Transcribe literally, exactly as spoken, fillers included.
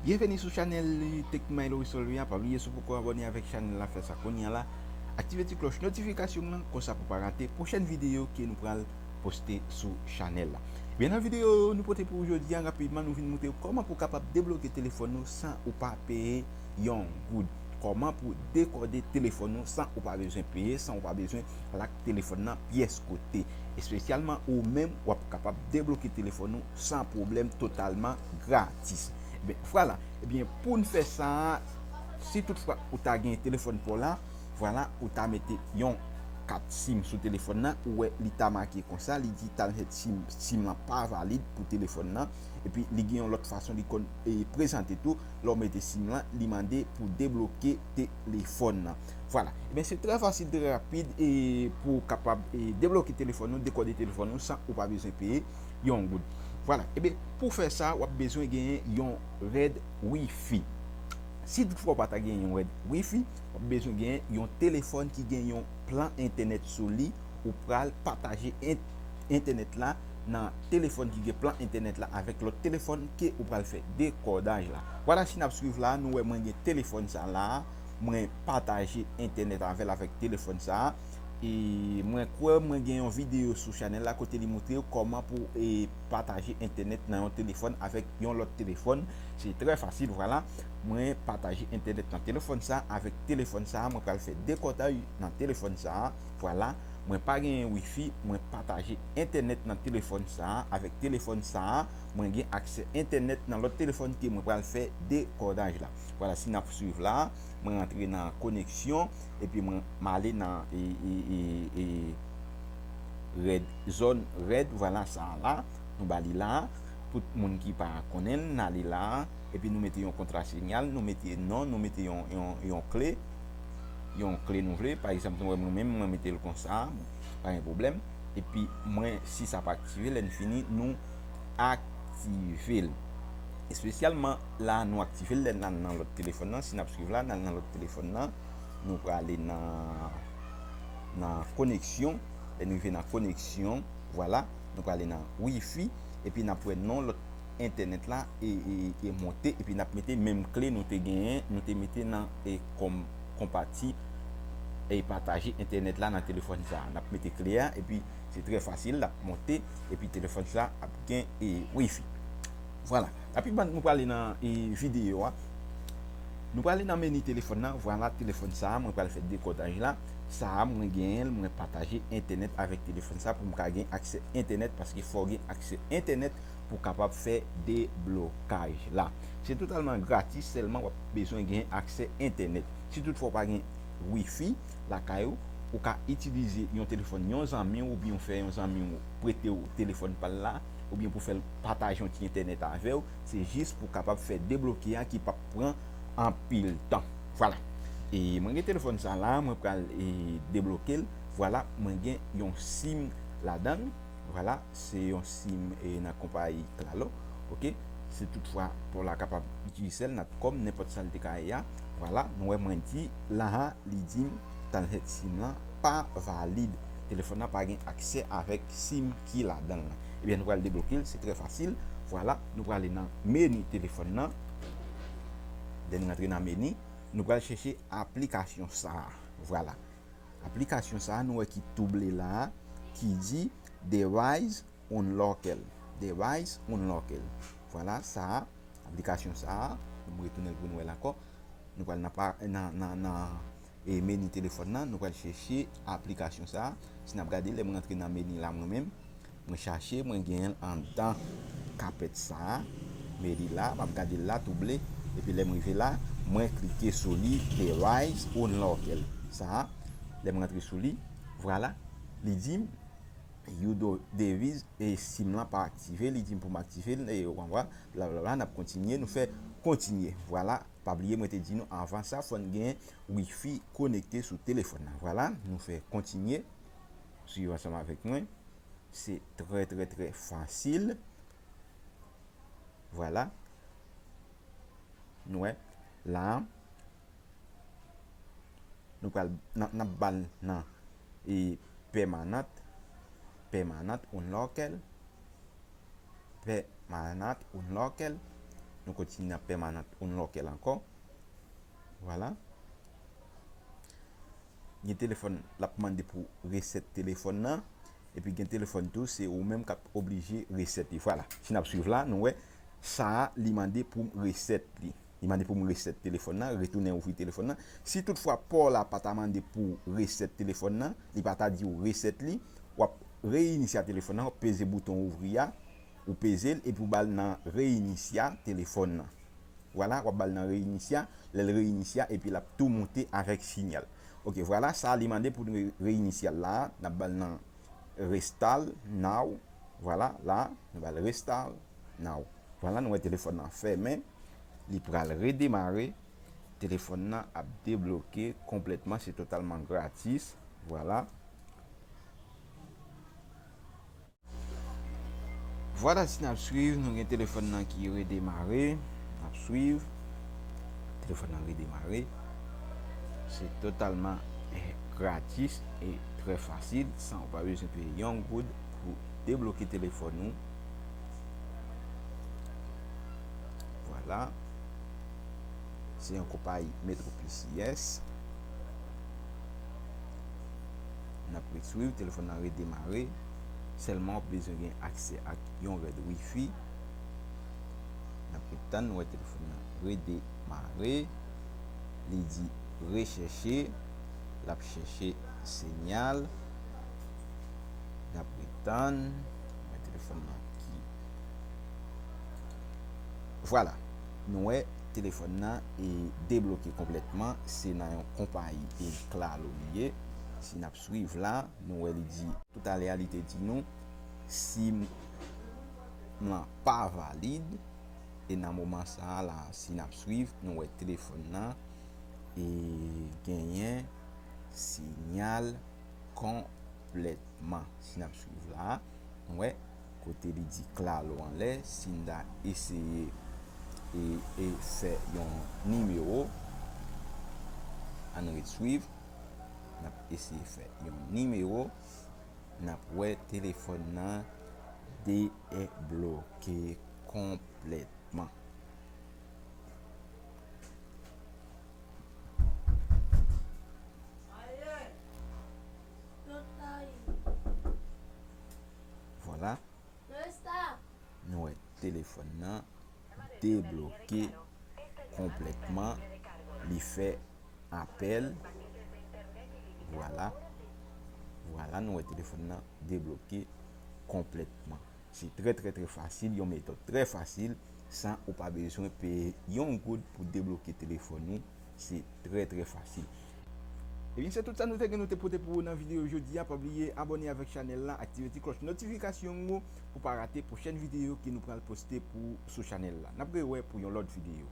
Byenveni sou chanèl Tech Milo Resolve a. Pa bliye, si w poko abòne avèk chanèl la, fè sa kounye a la. Aktive ti klòch notifikasyon an, konsa pou pa rate pwochèn videyo ke nou pral poste sou chanèl la. Ebyen, nan videyo nou pote pou ou jodi a, rapidman, nou vin montre w kòman pou w kapab debloke telefòn ou san ou pa peye yon goud. Kòman pou dekòde telefòn ou san ou pa bezwen peye, san ou pa bezwen lak telefòn nan pyès kote. Espesyalman ou menm, w ap kapab debloke telefòn ou san pwoblèm, totalman gratis. Ebyen, vwala. Ebyen, pou n fè sa, si toutfwa ou ta gen telefòn pa w la, vwala, ou ta mete yon kat sim sou telefòn nan, ou wè li ta make konsa, li di talent sim, sim lan pa valid pou telefòn nan, epi li gen yon lòt fason li konn, e, prezante tou, lè w mete sim lan, li mande pou debloke telefòn nan. Vwala. Ebyen, se trè fasil, trè rapid, e pou w kapab, e, debloke telefòn ou, dekòde telefòn ou san ou pa bezwen peye yon goud. Vwala. Ebyen, pou fè sa, w ap bezwen genyen yon rèd Wi-Fi. Si toutfwa w pa ta genyen yon rèd Wi-Fi, w ap bezwen genyen yon telefòn ki gen yon plan entènèt sou li, ou pral pataje ent-, entènèt la nan telefòn ki gen plan entènèt la avèk lòt telefòn ke ou pral fè dekòdaj la. Vwala, si n ap swiv la, nou wè mwen gen telefòn sa la, mwen pataje entènèt avè l avèk telefòn sa. E mwen kwè mwen gen yon videyo sou chanèl la kote li montre w kòman pou, e, pataje entènèt nan yon telefòn avèk yon lòt telefòn. Se trè fasil, vwala. Mwen pataje entènèt nan telefòn sa avèk telefòn sa, mwen pral fè dekòdaj nan telefòn sa. Vwala, mwen pa genyen Wi-Fi, mwen pataje entènèt nan telefòn sa avèk telefòn sa, mwen gen aksè entènèt nan lòt telefòn ke mwen pral fè dekòdaj la. Vwala, si n ap swiv la, mwen rantre nan koneksyon, epi mwen, m ale nan, e, e, e, e, rèd, zòn rèd, vwala sa la, nou ba li la, tout moun ki pa konnen l, n ale la, epi nou mete yon kontra sinyal, nou mete non, nou mete yon, yon, yon kle, yon kle nou vle, pa egzanp, nou wè mwen menm, mwen mete l konsa, pa gen pwoblèm, epi mwen, si sa pa aktive, lè n fini, nou aktive l. Espesyalman la, nou aktive l lè n al nan lòt telefòn nan. Si n ap swiv la, n al nan lòt telefòn nan, nou prale nan, nan koneksyon. Lè n rive nan koneksyon, vwala, nou prale nan Wi-Fi, epi n ap wè non lòt entènèt la e, e, e monte, epi n ap mete menm kle nou te genyen, nou te mete nan, e, kòm konpati, e, pataje entènèt la nan telefòn sa. N ap mete kle a, epi se trè fasil, l ap monte, epi telefòn sa ap gen, e, Wi-Fi. Vwala. Rapidman, nou prale nan, e, videyo a. Nou prale nan meni telefòn nan. Vwala, telefòn sa a, mwen pral fè dekòdaj la. Sa a, mwen genyen l, mwen pataje entènèt avèk telefòn sa pou m ka gen aksè entènèt, paske fò w gen aksè entènèt pou w kapab fè deblokaj la. Se totalman gratis, sèlman w ap bezwen gen aksè entènèt. Si toutfwa w pa gen Wi-Fi lakay ou, ou ka itilize yon telefòn yon zanmi w, oubyen w fè yon zanmi w prete w telefòn pa l la, oubyen pou fè l pataje yon ti entènèt avè w, se jis pou w kapab fè debloke a ki p ap pran anpil tan. Vwala. E mwen gen telefòn sa la, mwen pral, e, debloke l. Vwala, mwen gen yon sim ladan l. Vwala, se yon sim, e, nan konpayi Claro. Oke? Si toutfwa pa w la kapab Digicel, Natcom, nenpòt sa l te ka ye a. Vwala, nou wè mwen di la a, li di m talent sim lan pa valid. Telefòn nan pa gen aksè avèk sim ki ladan l lan. Ebyen, nou pral debloke l, se trè fasil. Vwala, nou prale nan meni telefòn nan. Lè n rantre nan meni, nou pral chèche aplikasyon sa a. Vwala. Aplikasyon sa a, nou wè ki tou ble la a, ki di Device Unlocker. Device Unlocker. Vwala, sa a, aplikasyon sa a, nou retounen l pou nou wè l ankò. Nou pral nan pa, nan, nan, nan, e, meni telefòn nan, nou pral chèche aplikasyon sa a. Si n ap gade, lè mwen rantre nan meni la, mwen menm, mwen chache, mwen genyen l anndan kapèt sa a. Meni la, m ap gade l la, tou ble. Epi lè m rive la, mwen klike sou li, Device Unlocker. Sa a, lè m rantre sou li, vwala, li di m, You do-, device, e, sim lan pa aktive, li di m pou m aktive l, e, w konprann, blablabla, n ap kontinye, nou fè kontinye. Vwala, pa bliye, mwen te di nou anvan sa, fò n gen Wi-Fi konekte sou telefòn nan. Vwala, nou fè kontinye, swiv ansanm avèk mwen. Se trè, trè, trè fasil. Vwala. Nou wè, la, nou pral, n ap, n ap ba l nan, e, pèmanant, pèmanant, unlocker, pèmanant, unlocker. Nou kontinye nan pèmanant unlock l ankò. Vwala. Gen telefòn, l ap mande pou resèt telefòn nan. Epi gen telefòn tou, se ou menm k ap oblije resèt li. Vwala. Si n ap swiv la, nou wè sa a, li mande pou m resèt li. Li mande pou m resèt telefòn nan, retounen ouvri telefòn nan. Si toutfwa pa w la pa ta mande pou resèt telefòn nan, li pa ta di w resèt li, w ap reyinisya telefòn nan, w ap peze bouton ouvri a, ou peze l epi w ba l nan reyinisya telefòn nan. Vwala, w ap ba l nan reyinisya, lè l reyinisya epi l ap tou moute avèk sinyal. Oke, vwala, sa li mande pou n re-, reyinisya l la, n ap ba l nan restart now. Vwala, la, nou ba l restart now. Vwala, nou wè telefòn nan fèmen. Li pral redemare. Telefòn nan ap debloke konplètman. Se totalman gratis. Vwala. Vwala, si n ap swiv, nou gen telefòn nan ki redemare. N ap swiv. Telefòn nan redemare. Se totalman, eh, gratis e trè fasil, san ou pa bezwen peye yon goud pou debloke telefòn ou. Vwala. Se yon konpayi Metro Plus, yes. N ap ret swiv, telefòn nan redemare. Sèlman w ap bezwen gen aksè ak yon rèd wifi. N ap ret tann, nou wè telefòn nan redemare. Li di rechèche. L ap chèche sinyal. N ap ret tann. Nou wè telefòn nan ki Vwala. Nou wè telefòn nan e debloke konplètman. Se nan yon konpayi e Claro li ye. Si n ap swiv la, nou wè li di, toutalè a li te di nou, sim lan pa valid. E nan moman sa a la, si n ap swiv, nou wè telefòn nan e genyen sinyal konplètman. Si n ap swiv la, nou wè kote li di Claro anlè, si n ta eseye e, e fè yon nimewo, ann ret swiv, n ap eseye fè yon nimewo, n ap wè telefòn nan debloke konplètman. Vwala. Nou wè telefòn nan debloke konplètman. Li fè apèl. Vwala. Vwala, nou wè telefòn nan debloke konplètman. Se trè, trè, trè fasil, yon metòd trè fasil, san ou pa bezwen peye yon goud pou debloke telefòn ou. Se trè, trè fasil. Ebyen, se tout sa nou te gen nou te pote pou ou nan videyo jodi a. Pa bliye abòne avèk chanèl la, aktive ti klòch notifikasyon ou pou pa rate pwochèn videyo ke nou pral poste pou sou chanèl la. N ap rewè pou yon lòt videyo.